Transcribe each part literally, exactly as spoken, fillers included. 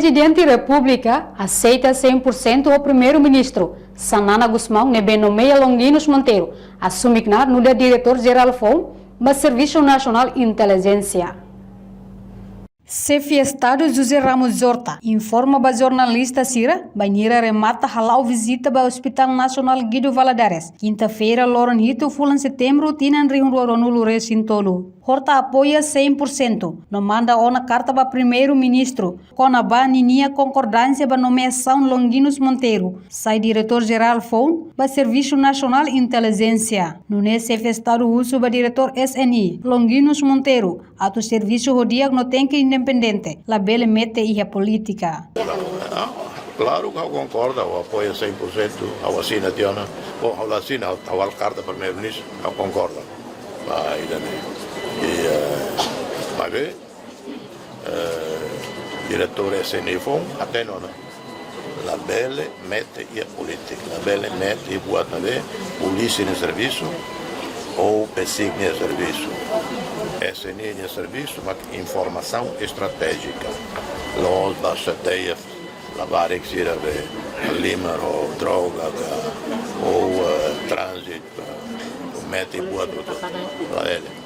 Prezidente Repúblika aseita cem por cento ho Primeiru-Ministru Xanana Gusmão ne'ebé nomeia Longuinhos Monteiro asume knaar nu'udar Diretór Jerál foun ba Servisu Nasionál Intelijénsia. Xefe Estadu José Ramos Horta informa ba jornalista sira bainhira remata hala'o vizita ba Hospital Nasionál Guido Valadares, kinta-feira, loron hitu fulan Setembru, tinan rihun rua ruanulu resin tolu. Horta apoia cem por cento no manda ona karta ba Primeiru-Ministru kona-ba ninia konkordánsia ba nomeasaun Longuinhos Monteiro sai Diretór Jerál foun ba Servisu Nasionál Intelijénsia. Nune'e Xefe Estadu husu ba Diretór S N I, Longuinhos Monteiro, atu servisu ho di'ak no tenke independente, labele mete iha polítika. Ah, klaru ke ha'u konkorda, ha'u apoia cem por cento, ha'u asina tiha ona. Bom, ha'u la asina, ha'u tau halo karta Primeiru-Ministru, ha'u konkorda. Ba ida-ne'e. I, eh, maibé, eh, Diretór S N I foun hatene ona. Labele mete iha polítika, labele mete iha buat ne'ebé polísia nia servisu ou PCIC nia servisu. S N I nia servisu mak informasaun estratéjika. La'ós ba xateia labarik sira be lima ho droga ka, ou, eh, tránzitu, eh, mete buat hotu. Labele.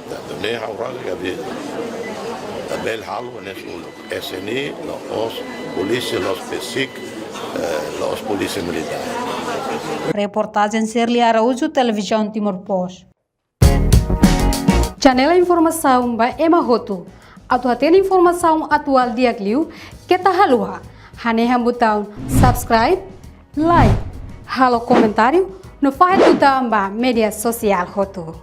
Tanba ne'e ha'u rasik avisa. Labele halo ne'e uluk. S N I la'ós polísia, la'ós PCIC, eh, la'ós polísia militár. Reportajen Serli Araújo, Televizaun Timor Post. Janela informasaun ba ema hotu. Atu hatene informasaun atuál di'ak liu, keta haluha hanehan butaun subscribe, like, halo komentáriu no fahe tutan ba média sosiál hotu.